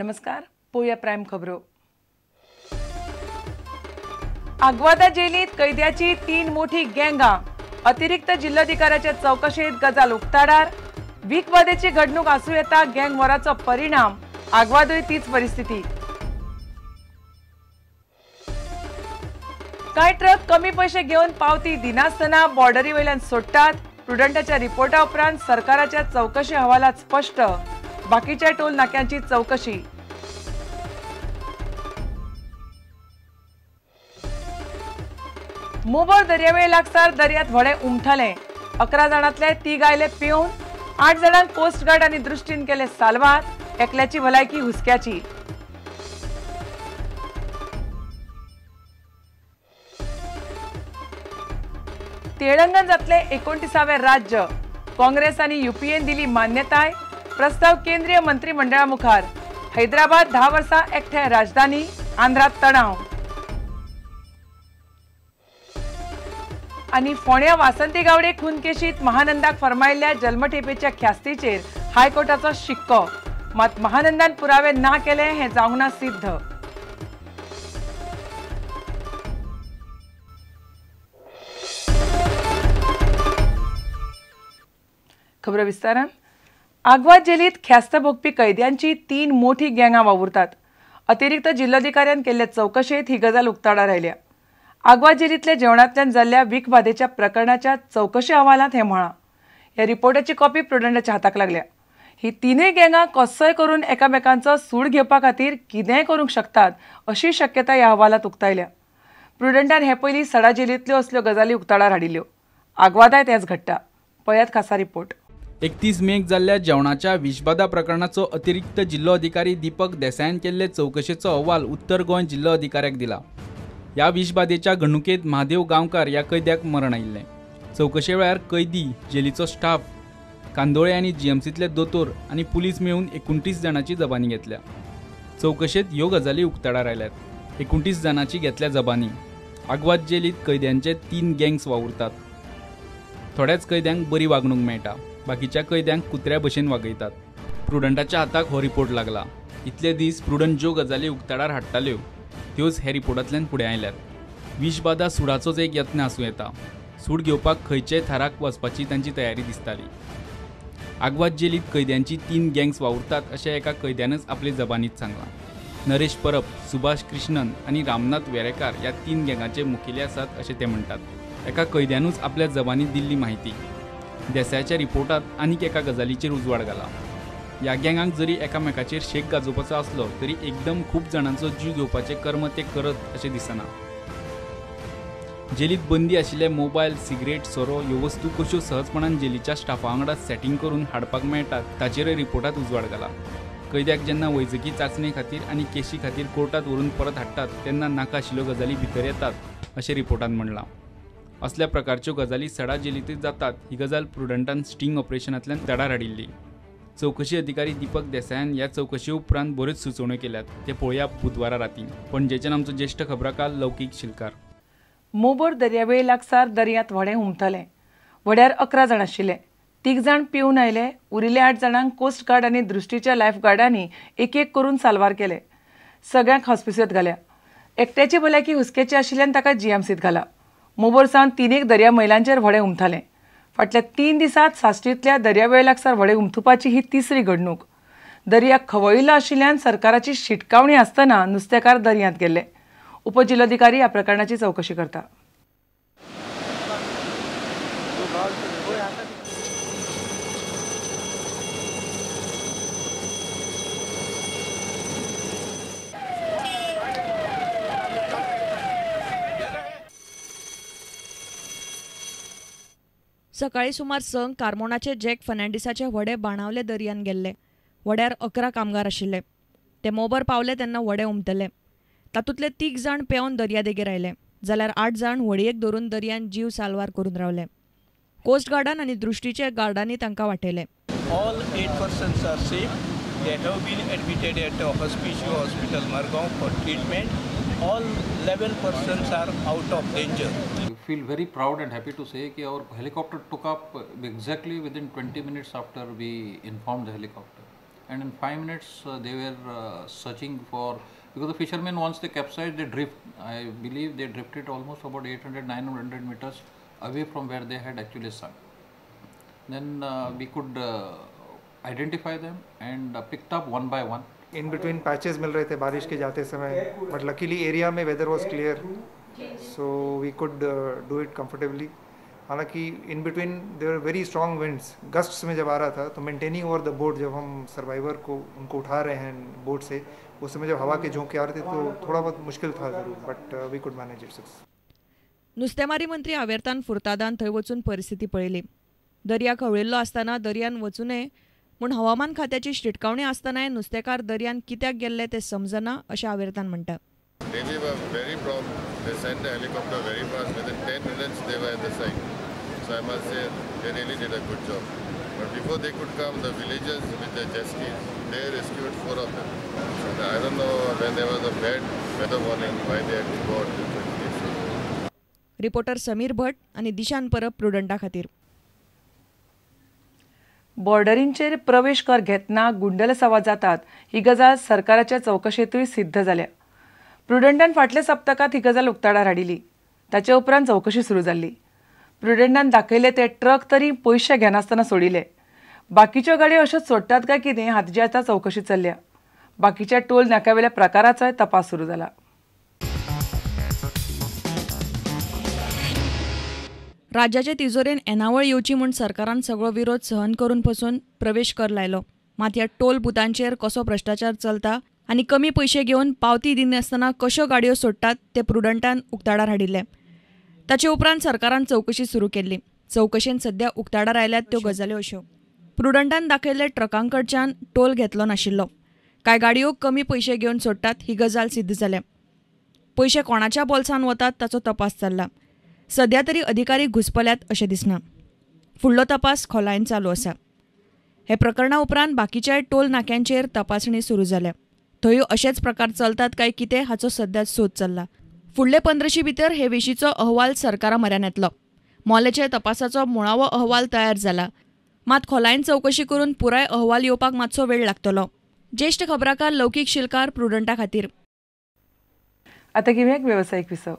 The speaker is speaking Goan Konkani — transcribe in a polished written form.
नमस्कार, पळोवया प्रायम खबरो. आग्वादा जेलीत कैद्याची 3 मोठी गँगां. अतिरिक्त जिल्होधिकाऱ्याच्या चौकशेत गजाल उक्ताडार. विखबाधेची घडणूक आसूं येता, गँग वॉराचो परिणाम. आग्वादूय तीच परिस्थिती. कांय ट्रक कमी पैसे घेवन पावती दिनासतना बॉर्डरी वयल्यान सोडटात. प्रुडंटाच्या रिपोर्टा उपरांत सरकाराच्या चौकशी अहवालात स्पष्ट. बाकीच्या टोल नाक्यांची चौकशी. मोबोर दर्यावेळ लागसार दर्यात व्हडें उमथलें. 11 जाणांतले 3 आयले पिवन, 8 जाणांक कोस्ट गार्ड आनी दृश्टीन केले साल्वार. एकल्याची भलायकी हुस्क्याची. तेलंगण जातले 29वें राज्य. काँग्रेस आनी युपीएन दिली मान्यताय. प्रस्ताव केंद्रीय मंत्रिमंडळा मुखार. हैदराबाद 10 वर्सां एकठांय राजधानी. आंध्रात तणाव. आनी फोंड्या वासंती गावडे खून केशीत महानंदाक फर्मायिल्ल्या जल्मठेपेच्या ख्यास्तीचेर हायकोर्टाचो शिक्को. मात महानंदान पुरावे ना केले हें जावंक ना सिद्ध. खबर विस्तारान. आग्वाद जेलीत ख्यास्त भोगपी कैद्यांची 3 मोठी गँगां वावुरतात. अतिरिक्त जिल्होधिकाऱ्यान केल्ले चौकशेत ही गजाल उक्ताडार आयल्या. आग्वाद जेलींतल्या जेवणांतल्यान जाल्ल्या विखबाधेच्या प्रकरणाच्या चौकशी अहवालांत हें म्हळां. ह्या रिपोर्टाची कॉपी प्रुडंटाच्या हाताक लागल्या. ही 3 गँगां कसोय करून एकामेकांचो सूड घेवपा खातीर कितेंय करूंक शकतात अशी शक्यता ह्या अहवालांत उक्तायल्या. प्रुडंटान हे पयलीं सडा जेलींतल्यो असल्यो गजाली उक्ताडार हाडिल्ल्यो. आग्वादाय तेंच घडटा. पळयात खासा रिपोर्ट. 31 मेक जाल्ल्या जेवणाच्या विषबाधा प्रकरणाचो अतिरिक्त जिल्होधिकारी दीपक देसायान केल्ले चौकशेचो अहवाल उत्तर गोंय जिल्होधिकाऱ्याक दिला. ह्या विषबाधेच्या घडणुकेंत महादेव गांवकार ह्या कैद्याक मरण आयिल्लें. चवकशे वेळार कैदी, जेलीचो स्टाफ, कांदोळे आनी जीएमसींतले दोतोर आनी पुलीस मेळून 29 जाणांची जबानी घेतल्या. चवकशेंत ह्यो गजाली उक्ताडार आयल्यात. 29 जाणांची घेतल्या जबानी. आग्वाद जेलींत कैद्यांचे 3 गँग्स वावुरतात. थोड्याच कैद्यांक बरी वागणूक मेळटा, बाकीच्या कैद्यांक कुत्र्या भशेन वागयतात. प्रुडंटाच्या हाताक हो रिपोर्ट लागला. इतले दीस प्रुडंट ज्यो गजाली उक्ताडार हाडटाल्यो त्योच हे रिपोर्टांतल्यान फुडें आयल्यात. विषबाधा सुडाचोच एक यत्न आसूं येता. सूड घेवपाक खंयच्याय थराक वचपाची तांची तयारी दिसताली. आग्वाद जेलींत कैद्यांची 3 गँग्स वावुरतात अशें एका कैद्यानच आपले जबानीत सांगलां. नरेश परब, सुभाष कृष्णन आनी रामनाथ वेरेकार ह्या 3 गँगाचे मुखेली आसात अशें ते म्हणटात. एका कैद्यानूच आपल्या जबानीत दिल्ली म्हायती. देसायाच्या रिपोर्टांत आनीक एका गजालीचेर उजवाड घाला. ह्या गँगांक जरी एकामेकाचेर शेक गाजोवपाचो आसलो तरी एकदम खूब जाणांचो जीव घेवपाचें कर्म ते करत अशें दिसना. जेलींत बंदी आशिल्ले मोबायल, सिगरेट, सोरो ह्यो वस्तू कश्यो सहजपणान जेलीच्या स्टाफा वांगडा सेटिंग करून हाडपाक मेळटात ताचेरय रिपोर्टांत उजवाड घाला. कैद्याक जेन्ना वैजकी चांचणे खातीर आनी केशी खातीर कोर्टांत व्हरून परत हाडटात तेन्ना नाका आशिल्ल्यो गजाली भितर येतात अशें रिपोर्टांत म्हणलां. असल्या प्रकारच्यो गजाली सडा जेलींतच जातात ही गजाल प्रुडंटान स्टिंग ऑपरेशनांतल्यान उक्ताडार हाडिल्ली. चौकशी अधिकारी दीपक देसायान ह्या चौकशी उपरांत बऱ्योच सुचोवण्यो केल्यात. ते पळोवया बुधवारा राती. पणजेच्यान आमचो ज्येश्ठ खबराकार लौकीक शिलकार. मोबोर दर्यावेळ लागसार दर्यांत व्हडें उमथलें. व्हड्यार 11 जाण आशिल्ले. 3 जाण पिवन आयले. उरिल्ले 8 जाणांक कोस्ट गार्ड आनी दृश्टीच्या लायफ गार्डांनी एक एक करून साल्वार केले. सगळ्यांक हॉस्पिटलांत घाल्या. एकट्याची भलायकी हुस्क्याची आशिल्ल्यान ताका जीएमसींत घाला. मोबोर सावन 3 दर्या मैलांचेर व्हडें उमथलें. फाटल्या 3 दिसांत साश्टींतल्या दर्यावेळ लागसार व्हडें उमथुपाची ही 3री घडणूक. दर्या खवळिल्लो आशिल्ल्यान सरकाराची शिटकावणी आसतना नुस्तेकार दर्यांत गेल्ले. उपजिल्होधिकारी ह्या प्रकरणाची चौकशी करता. सकाळी सुमार 6 कार्मोणाचे जॅक फर्नांडीसाचे व्हडें बाणावले दर्यान गेल्ले. व्हड्यार 11 कामगार आशिल्ले. ते मोबर पावले तेन्ना व्हडें उमतले. तातूंतले 3 जाण पेंवन दर्यादेगेर आयले, जाल्यार 8 जाण व्हडयेक धरून दर्यान जीव साल्वार करून रावले. कोस्ट गार्डान आनी दृश्टीच्या गार्डांनी तांकां वाटयले. All 8 persons are safe. They have been admitted at Hospicio Hospital, Margao for treatment. All 11 persons are out of danger. We feel very proud and happy to say that our helicopter took up exactly within 20 minutes after we informed the helicopter. and in 5 minutes they were searching for, because the fishermen once they capsized they drift. I believe they drifted almost about 800-900 meters away from where they had actually sunk. Then we could identify them and picked up one by one. In between patches मिल रहे थे बारिश के जाते समय, but luckily area में weather was clear, so we could do it comfortably. हालांकि in between there were very strong winds, gusts में जब आ रहा था तो मेंटेनिंग ओवर the boat, जब हम सर्वाइवर को उनको उठा रहे हैं बोट से, उस समय जब हवा के झोंके आ रहे थे तो थोड़ा बहुत मुश्किल था जरूर, but we could manage it. नुस्तेमारी मंत्री आवेर्तान फुर्तादान थंय वचून परिस्थिती पळयली. दर्या खवळिल्लो आसतना दर्यान वचूं नये म्हूण हवामान खात्याची शिटकावणी आसतनाय नुस्तेकार दर्यान कित्याक गेल्ले ते समजना अशें आवेर्तान म्हणटा. Navy were very prompt. They sent the helicopter very fast. Within 10 minutes they were at the site. So I must say they really did a good job. But before they could come, the villagers with their jet skis, they rescued 4 of them. So I don't know when there was a bad weather warning why they had to go out to this. Reporter Sameer Bhat आणि दिशान परब प्रुडंटा खातीर. बॉर्डरींचेर प्रवेश कर घेतना गुंडलसावा जातात ही गजाल सरकाराच्या चवकशेंतूय सिद्ध जाल्या. प्रुडंटान फाटल्या सप्तकांत ही गजाल उक्ताडार हाडिल्ली. ताचे उपरांत चवकशी सुरू जाल्ली. प्रुडंटान दाखयले ते ट्रक तरी पयशे घेनासतना सोडिले. बाकीच्यो गाडयो अश्योच सोडटात काय कितें हाची आतां चवकशी चल्ल्या. बाकीच्या टोल नाक्यावेल्या प्रकाराचोय तपास सुरू जाला. राज्याचे तिजोरेन येणावळ येवची म्हूण सरकारान सगळो विरोध सहन करून पसून प्रवेश कर लायलो. मात ह्या टोल बुथांचेर कसो भ्रश्टाचार चलता आनी कमी पयशे घेवन पावती दिनासतना कश्यो गाडयो सोडटात ते प्रुडंटान उक्ताडार हाडिल्ले. ताचे उपरांत सरकारान चवकशी सुरू केल्ली. चवकशेन सद्या उक्ताडार आयल्यात त्यो गजाल्यो अश्यो. प्रुडंटान दाखयल्ले ट्रकांकडच्यान टोल घेतलो नाशिल्लो. कांय गाडयो कमी पयशे घेवन सोडटात ही गजाल सिद्ध जाल्या. पयशे कोणाच्या बोल्सान वतात ताचो तपास चल्ला. सद्या तरी अधिकारी घुसपल्यात अशें दिसना. फुडलो तपास खोलायेन चालू आसा. हे प्रकरणा उपरांत बाकीच्याय टोल नाक्यांचेर तपासणी सुरू जाल्या. थंय अशेच प्रकार चलतात काय कितें हाचो सद्या सोद चल्ला. फुडले 15 भितर हे विशींचो अहवाल सरकारा म्हऱ्यान येतलो. मोल्याच्या तपासाचो मुळावो अहवाल तयार जाला. मात खोलायेन चवकशी करून पुराय अहवाल येवपाक मातसो वेळ लागतलो. ज्येष्ठ खबराकार लौकीक शिलकार प्रुडंटा खातीर. आतां घेवया एक वेवसायीक विसव.